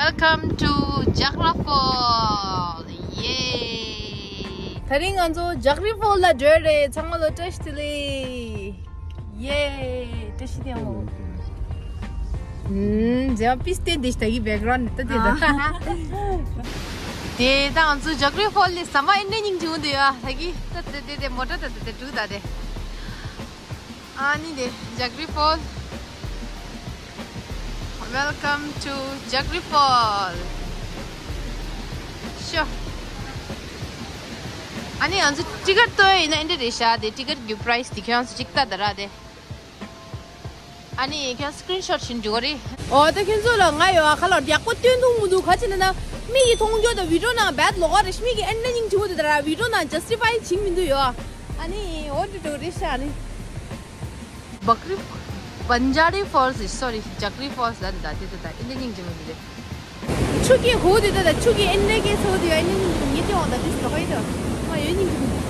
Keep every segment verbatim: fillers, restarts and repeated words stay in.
Welcome to Jagra Fall. Yay! དེ་རིང་ང་ཚོ་ཇག་རི་ཕོལ་ལ་འགྲོ་རེད། ཚང་མ་ལ་བཀྲ་ཤིས་བདེ་ལེགས། ཡེ། བཀྲ་ཤིས་བདེ་ལེགས། ཨུམ། མཛེས་པ་པིས་ཏེ་འདི་ཞིག་ད་གི་བེག་གྷ་རའུན་ཌི་ད་དེ་ད། དེ་ད་ང་ཚོ་ཇག་རི་ཕོལ་ལ་ཟ་མ་ཨེ་འདྲ་སྙིང་རྗེ་མོ་འདུག་ཡ། ད་གི་ད་དེ་དེ་དེ་མོ་ཊ་ད་དེ་དེ་འགྲོ་ད་དེ། ཨ་ནི་དེ་ཇག་རི་ཕོལ། Welcome to Jagri Fall. ཤོ། ཨ་ནི་ང་ཚོ་ཊི་ཀེ་ཊི་བཏོན་ཡིན་ན་ཨེ་འདྲ་རེད་ཤག་དེ་ཊི་ཀེ་ཊི་གི་པ་རའེ་སི་དེ་ཁྱོད་རང་ཚོ་གཅིག་ལྟ་ད་ར་དེ། ཨ་ནི་ཁྱོད་སི་ཀི་རིན་ཤོ་ཊི་བྱིན་འགྲོ་གི་རེད། ཨོ་ད་ཁྱོད་ཚོ་ལ་ང་ཡོད་ཨ་ཁ་ལ་ཡག་པོ་སྟོན་ཐུབ་མི་འདུག་ག་ཅི་ན་ན། མིག་གིས་མཐོང་རྒྱུ་དང་བི་ཌི་ཡོ་ནང་བེད་ལོག་ག་རེད། མིག་གིས་ཨེ་འདྲ་སྙིང་རྗེ་མོ་དེ་ད་ར་བི་ཌི་ཡོ་ནང་ཇ་སི་ཊི་ཕའི་བྱེད་མི་འདུག་ཡོད་ཨ། ཨ་ནི་འོ་འདྲ་འགྲོ་གི་རེད་ཤག་ཨ་ནི། བག་རི། བན་ཇ་རི་ཕོལ་སི། སོ་རི། ཇག་རི་ཕོལ་སི་ད་ད་དེ་ད་ད་ཨེ་འདྲ་སྙིང་རྗེ་མོ་དེ་རེད། ཆུ་སྐྱེས་གོ་དེ་ད་ད་ཆུ་སྐྱེས་ཨེ་འདྲ་སྐྱེས་ཚོ་དེ་ཨེ་འདྲ་སྙིང་རྗེ་མོ་ངེད་དེ་འོང་ད་དེ་སི་ལོ་ཧོའི་ད་ང་ཡོད་སྙིང་རྗེ་མོ་དེ།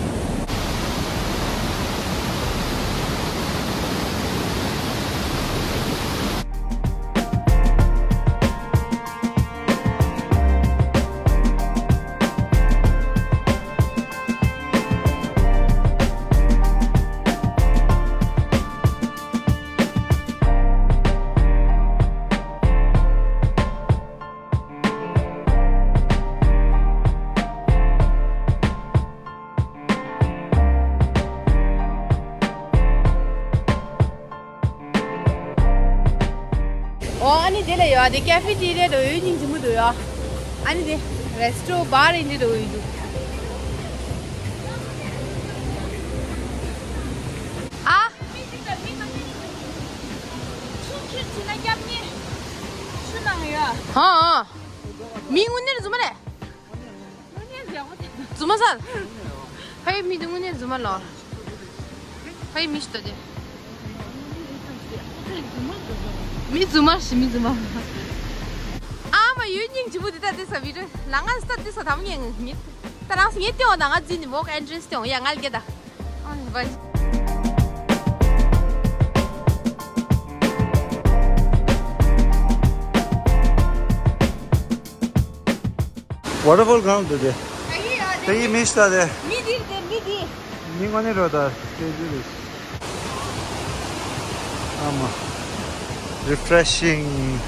ཨོ་ཨ་ནི་དེ་ལ་ཡོད་དེ་ཀེ་ཕེ་ཊི་རི་ཡ་འགྲོ་ཡོད་སྙིང་རྗེ་མོ་འདུག་ཡོད། ཨ་ནི་དེ་རེ་སི་ཊོ་བར་ཡིན་འདྲ་འགྲོ་ཡོད་འདུག་ཨ། ཧ་ཨ། མི་དངོས་གནས་རྫུན་མ་རེད། རྫུན་མ་ཟེར། ཕ་ཡི་མི་དེ་དངོས་གནས་རྫུན་མ་ལོ། ཕ་ཡི་མི་ཞིག་ལྟ་དེ། མི་རྫུན་མ་ཞིག་མི་རྫུན་མ། ཨ་མ་ཡོད་སྙིང་རྗེ་མོ་དེ་ད་དེ་ས་བི་ཌི་ཡོ་ལ་ང་ས་དེ་ས་དམ་ངེས་ངེས། ད་རང་ངེས་ལྟེ་བ་ན་ང་འཛིན་ནི་མོག་ཨེན་ཊི་རན་སི་ལྟེ་བ་ཡ་ང་ལ་རྒྱ་ད། ཨ་བ། ཝ་ཊར་ཕོལ་གང་འདུག་དེ། ད་ཡི་མི་ཤ་དེ། མི་དེ་དེ་མི་དེ། མི་ངོ་ནས་རོ་ད་དེ་དེ་རེད། ཨ་མ། རི་ཕ་རེ་ཤིང་།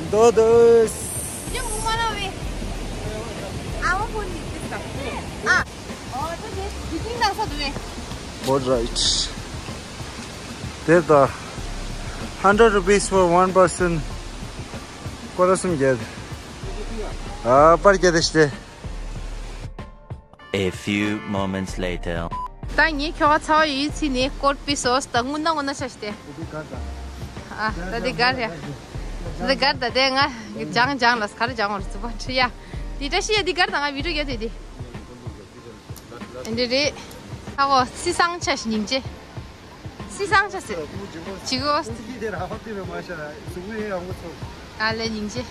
འདོད་འདོད། ཡང་ངོ་མ་ལ་བས། ཨ་མ་ཕོན་ནི་དེ་ད། ཨ། ཨོ་ད་དེ་དེ་ཀིང་ད་ས་དུ་བས། Boat ride. དེ་ད། Hundred rupees for one person. སྐོར་ར་གསུམ་བརྒྱད། ཨ་པར་བརྒྱད་དེ་ཤི་དེ། A few moments later. ད་ངས་ཁྱོ་ག་ཚ་བ་ཡོད་ཚིག་ནས་སྐོར་པི་སོ་སི་ད་དངུལ་ན་དངུལ་ན་ཆ་ཤི་དེ། ཨ་ད་དེ་གར་ཡ། ད་དེ་གར་ད་དེ་ང་ཇང་ཇང་ལ་གར་ཇང་བར་ཚུ་པ་ཁྲི་ཡ། དེ་བཀྲ་ཤིས་ཡ་དེ་གར་ད་ང་བི་ཌི་ཡོ་རྒྱག་དེ་དེ། འདི་རེད། ཧ་གོ་སི་སང་ཆ་ཤི་སྙིང་རྗེ། སི་སང་ཆ་སི། ཇི་གོ། ཨ་ལེ་སྙིང་རྗེ།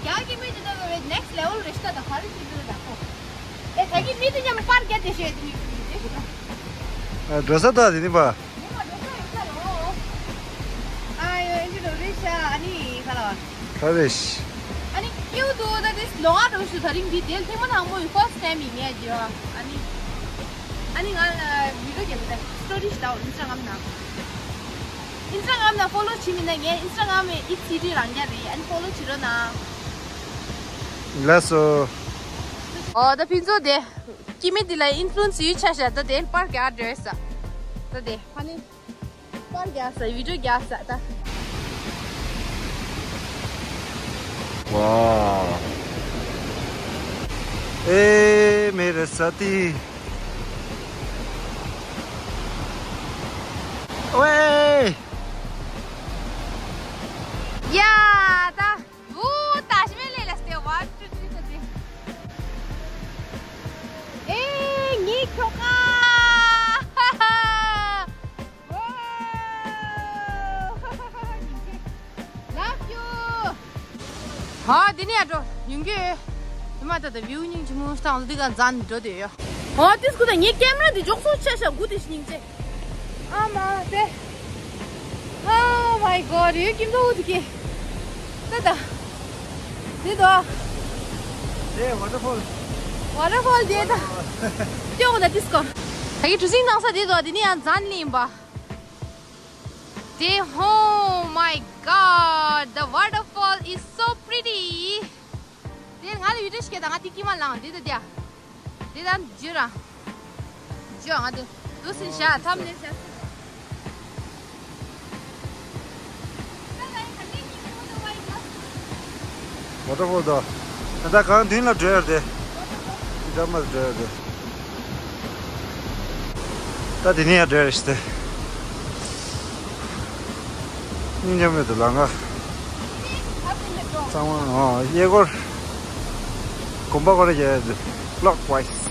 རྒྱ་གི་མི་འདི་ནང་གི་next level རེ་ཤ་ད་ག་རེ་ཅིག་འདུག་ད་ཁོ། ཨེ་ད་གི་མི་འདི་མཉམ་པར་རྒྱ་དེ་ཤོད་དེ་མི་དེ་ཤོད་ད། ཨ་འགྲོ་ས་ད་དེ་ནི་པ། ཨ་ཡོ་ཨེ་འདི་འགྲོ་རེ་ཤ་ཨ་ནི་ག་ལ་བ། ག་རེ་ཤ། ཨ་ནི་ཀེའུ་དོ་ད་དེ་ལོ་ང་འགྲོ་ཤུ་ད་རིང་འདི་དེ་ཐེངས་མ་དང་པོ་ཡི་first time ཡིན་ངས་ཇི་བ་ཨ་ནི། ཨ་ནི་ང་ལ་བི་ཌི་ཡོ་རྒྱབ་ད་སི་ཊོ་རི་ཤ་ད་ཨིན་སི་ཊ་གྷ་རམ་ན། ཨིན་སི་ཊ་གྷ་རམ་ན་ཕོ་ལོ་བྱེད་མི་ན་ངས་ཨིན་སི་ཊ་གྷ་རམ་ཨི་སི་ཊི་རང་རྒྱ་རེད་ཨ་ནི་ཕོ་ལོ་བྱེད་རོགས་གནང་། ལགས་སོ། ཨོ་ད་ཕུན་ཚོགས་དེ། སྐྱེ་དམན་དེ་ལ་ཨིན་ཕུ་ལུ་ཨེན་སི་ཡོད་ཆ་ཤ་ད་དེ་པར་རྒྱག་འགྲོ་ས། ད་དེ་ཕ་ནི། པར་རྒྱག་ས་བི་ཌི་ཡོ་རྒྱག་ས་ད། ཝའོ། ཨེ་མེ་རེ་ས་ཏི། ཝེ། ཡ་ད། ཝུ་ད་ཤི་མེ་ལེ་ལ་སྟེ་ཝ་ཊུ་ཊི་ད་ཏེ། ཨེ་ངའི་ཁྱོ་ག། ཝོ། Love you. ཧ་དེ་ནས་ཡར་འགྲོ་ཡོང་གི་ཡོད། དེ་མ་ད་ད་བིའུ་སྙིང་རྗེ་མོ་སྟངས་འདི་ག་མཛའ་ནི་འགྲོ་དེ་ཡོད། ཧ་དེ་སྐུ་ད་ངའི་ཀེམ་ར་འདི་འཇོག་སོང་ཆ་ཤ་དགུ་དེ་སྙིང་རྗེ། ཨ་མ་དེ། ཨ་མ། My God, you give the wood key. ད་ད། འདི་དོ། དེ་ཝ་ཊར་ཕོལ། ཝ་ཊར་ཕོལ་དེ་ད། སྐྱོ་ན་ཏིས་ཀོ། ད་གི་གྲུ་གཟིངས་གནང་ས་དེ་དོ། དེ་ནི་ཡང་ཛན་ལི་ཡིན་པ། དེ། Oh my God, the waterfall is so pretty. དེ་ང་ལ་བི་ཌིའོ་ཞིག་ད་ང་དེ་ཀི་མ་ལང་དེ་ད་དེ། དེ་ད་འཇུ་ར། འཇུ་ང་དེ། དུ་སིན་ཤ་ཐམ་ནེ་ཤ། ཝ་ཊར་ཕོལ་དོ། ད་ལྟ་གང་མདུན་ལ་འགྲོ་ཡར་དེ། འདི་ལྟར་མར་འགྲོ་ཡར་དེ། ད་དེ་ནས་ཡར་འགྲོ་ཡར་ཞིག་དེ། སྙིང་རྗེ་མོ་འདུག་ལ་ང་། གཙང་མ་ཨ་གཡས་སྐོར། གོམ་པ་སྐོར་རྒྱག་ཡར་དེ། Clockwise.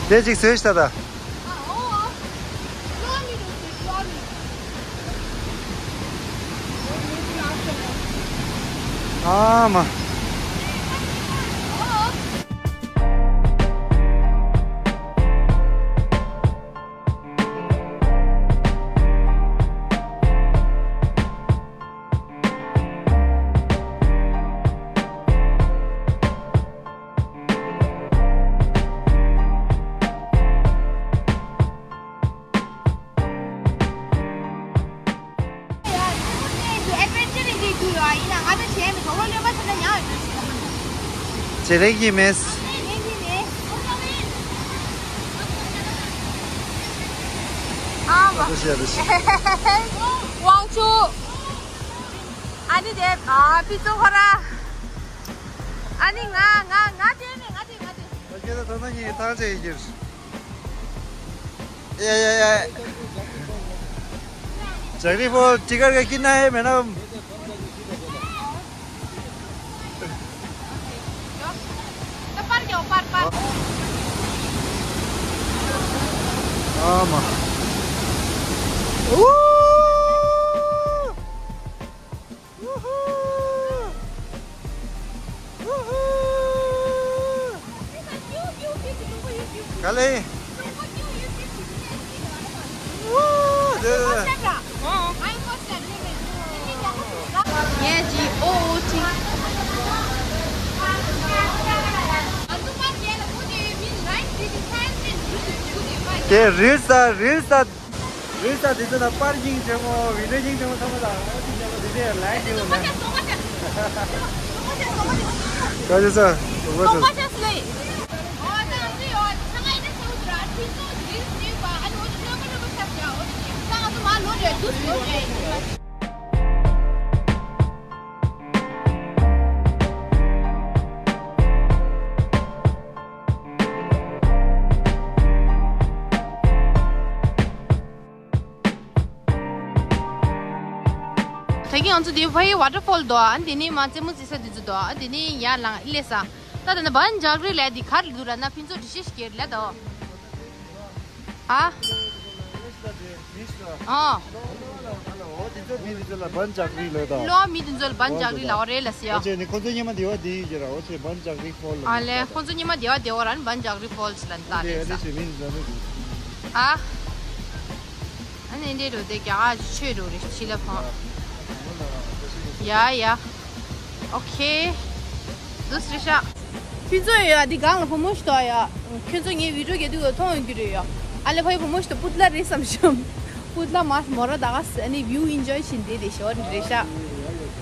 དེ་ཅིག་བཟོས་ཤིག་ད་ད། ཨ་མ། བྱེད་ལས་ཀྱི་མེད། ཨ་མ། ཨ་ཤེ་ཨ་ཤེ། དབང་ཕྱུག་ཨ་ནི་དེ། ཨ་ཕི་ཙོ་ཁོ་ར། ཨ་ནི་ང་ང་ང་དེ་ནི་ང་དེ་ང་དེ། ཨ་ཁེ་ད་ཐོག་ན་ངས་ཐང་ཆད་ཡིན་གྱིས། ཡ་ཡ་ཡ། ཇག་རི་ཕོལ་ཊི་ཀར་ག་ཀི་ན་ཧེ་མེ་ན། ད་པར་རྒྱག་པར་པར། ཨ་མ། ཨུ། ག་ལེ། ངས་ཀྱི་ཨོ་ཨོ་ཅི། དེ་རིལ་ས་རིལ་ས། རེས་ད་དེ་ཚོ་ལ་པར་ཀིང་ཆེན་མོ། བི་ཌིའོ་ཀིང་ཆེན་མོ་ཚང་མ་ལ་ཨ་ཅི་ཆེན་མོ་དེ་ཚོ་ལའེ་ཀིང་ལ་ན། ཀ་ཅི་ས་སོང་པ་ཆེ་ལེ། ད་གིན་ང་ཚོ་དེ་ཕ་ཡི་ཝ་ཊར་ཕོལ་དོ། ཨ་དེ་ནས་མ་རྩེད་མོ་རྩེ་ས་དེ་ཚོ་དོ། ཨ་དེ་ནས་ཡར་ལངས་སླེབས་ས། ད་ད་ནི་བན་ཇག་རི་ལ་དེ་གར་འདུག་ར་ན། ཕུན་ཚོགས་འདྲི་ཤེས་ཤིག་ལ་དོ། ཨ། ཨ། ཨོ་དེ་ཚོ་མི་དེ་ཚོ་ལ་བན་ཇག་རི་ལོས་དང་། ལོ་མི་དེ་ཚོ་ལ་བན་ཇག་རི་ལ་འོ་རེད་ལ་ཟེར་ཡ། ཨོ་ཅེ་ནི་ཁོ་ཚོ་ཉི་མ་དེ་བ་དེ་ཡི་ཇེ་ར། ཨོ་ཅེ་བན་ཇག་རི་ཕོལ་ལ། ཨ་ལེ་ཁོ་ཚོ་ཉི་མ་དེ་བ་དེ་བ་ར་ནི་བན་ཇག་རི་ཕོལ་ལ་ད་རེད་ས། མི་དེ་ཚོ་ནི་དེ། ཨ། ཨ་ནི་འདྲེ་རུ་དེ་རྒྱ་གར་ཆོས་རུ་རེ་ཕྱི་ལ་ཕང་། ཡ་ཡ། ཨོ་ཁེ། འདུག་སེ་ཤ། ཕུན་ཚོགས་ཡོད་ཡ། འདི་སྒང་ལ་བུ་མོ་ཞིག་འདུག་ཡ། ཁྱོད་ཚོ་ངའི་བི་ཌིའོ་རྒྱག་དུས་མཐོང་ཡོང་གི་རེད་ཡ། ཨ་ལེ་ཕ་ཡི་བུ་མོ་ཞིག་འདུག་པུཏ་ལ་རེད་བསམ་ཤོམ། པུཏ་ལ་མ་མོ་ར་ད་ག་ས་ཨ་ནི་བིའུ་ཨིན་ཇོའི་བྱེད་འདི་དེ་ཞོར་རེད་ཤག།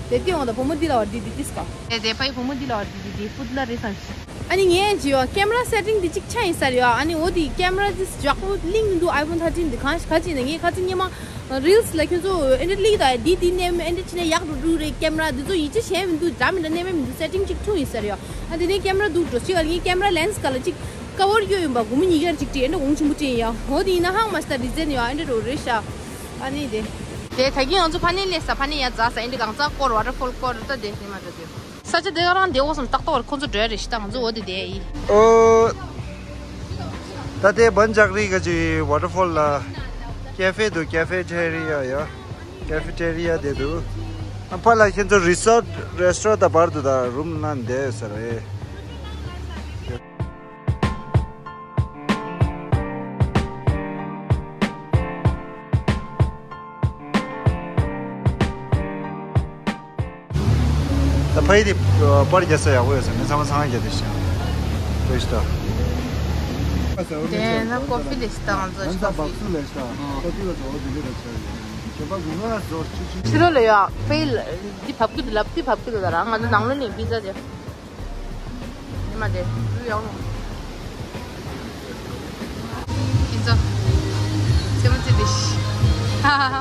དེ་སྟེང་འོང་ད་བུ་མོ་འདི་ལ་བར་འདི་འདི་ཏིས་པ། དེ་དེ་ཕ་ཡི་བུ་མོ་འདི་ལ་བར་འདི་འདི་འདི་པུཏ་ལ་རེད་བསམ་ཤོམ། ཨ་ནི་ངས་བྱས་ཡོད་ཀེམ་ར་སེ་ཊིང་འདི་གཅིག་ཆགས་ཡིན་ས་རེད་ཡ། ཨ་ནི་འོ་དེ་ཀེམ་ར་འདི་ཇག་པོ་ལིང་མི་འདུག་ཨའི་ཕོན་ཐར་ཊིན་འདི་གང་ཞིག་ག་ཅི་ནས་ངས་ཁ་ཚིག་སྙེ་མ། རིལ་སི་ལ་ཁྱོད་ཚོ་ཨེ་འདྲ་ལིག་དང་འདི་འདི་ནས་ཨེ་འདྲ་བྱས་ན་ཡག་འགྲོ་འགྲོ་རེད། ཀེམ་ར་འདི་ཚོ་ཡིད་ཆེས་བྱས་མི་འདུག་འདྲ་མི་འདྲ་གནས་མེད་མི་འདུག་སེ་ཊིང་གཅིག་འཁྲུངས་ཡིན་ས་རེད་ཡ། ཨ་དེ་ནས་ཀེམ་ར་འདུག་འགྲོ་ཞིག་ཨ་ངས་ཀེམ་ར་ལེན་སི་ག་ལ་གཅིག་ཀ་བར་གཡོ་ཡིན་པ་སྒོར་མོ་ཉིས་བརྒྱ་གཅིག་སྤྲད། ཨེ་འདྲ་གོང་ཆེན་པོ་སྤྲད་ཡིན་ཡ། འོ་དེ་ཡིན་ན་ཧང་མ་སྟ་རི་ཛན་ཡ་ཨེ་འདྲ་རོ་རེད་ཤག། ཨ་ནི་དེ། དེ་ད་གིན་ང་ཚོ་ཕ་ནི་སླེབས་ས། ཕ་ནི་ཡ་འཛག་ས། ཨེ་འདྲ་གང་ཚང་སྐོར་ཝ་ཊར་ཕོལ་སྐོར་ད་དེ་ནི་མ་འགྲོ་དེ། ས་ཆ་དེ་རང་དེ་འོ་སམ་ཏག་ཏག་བར་ཁོང་ཚོ་འགྲོ་ཡ་རེད་ཤི། ད་ང་ཚོ་འོ་དེ་དེ་ཡིན། ཨོ། ད་དེ་བན་ཇག་རི་ག་ཅི་ཝ་ཊར་ཕོལ་ལ། ཀེ་ཧྥེ་འདུག་ཀེ་ཧྥེ་ཊེ་རི་ཡ་ཡ། ཀེ་ཧྥེ་ཊེ་རི་ཡ་དེ་འདུག་ཨ་ཕ་ལ་ཁྱེད་ཚོ་རི་སོར་ཊི་རེ་སི་ཊོ་རན་ཊི་དང་བར་དུ་ད་རུམ་ནང་བསྡད་ཡོད་ས་རེད། ད་ཕ་ཡི་དེ་པར་རྒྱག་ས་ཡག་པོ་ཡོད་ས་མི་ཚང་མ་ཚང་རྒྱག་དེ་ཤ་བོ་ཤ་ད། དེ་ན་ཀོ་ཕི་ལེ་ཤ་ད་ང་ཚོ་ཤ་ཕི། ཕྱི་ལོ་ལ་ཡོད་ཕི་ལ་འདི་བབ་ཀི་འདུག་ལབ་འདི་བབ་ཀི་འདུག་ད་ར་ང་ཚོ་ནང་ལོ་ནས་པི་ཛ་དེ། ཉི་མ་དེ་རུ་ཡོང་ནོ། ཁྱེད་ཚོ། ཚེ་མོ་ཚེ་འདི། ཧ་ཧ་ཧ།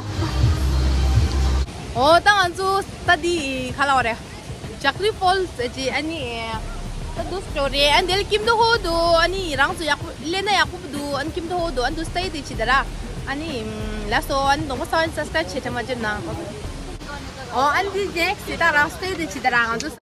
འོ་ད་ང་ཚོ་ད་འདི་ག་ལ་བ་རེད། ཇག་རི་ཕོལ་སི་ཟེར་གྱི་ཨ་ནི། ད་འདུག་སྤྲོ་རེད། ཨ་འདི་ལ་ཀིམ་དུ་ཧོ་འདུག་ཨ་ནི་རང་ཚོ་ཡག་པོ་སླེབས་ན་ཡག་པོ་འདུག་ཨ་ནི་ཀིམ་དུ་ཧོ་འདུག་ཨ་འདུག་སྟེ་དེ་ཅི་ད་ར། ཨ་ནི། ལགས་སོ། ཨ་ནི་གདོང་པ་ས་བ་ནི་སབ་སི་ཀ་རབ་བྱེད་ཐུབ་མ་བྱེད་ན། འོ་ཨ་ནི་འདི་ནེག་སི་ད་རང་སྟེ་དེ་ཅི་ད་ར་ང་ཚོ།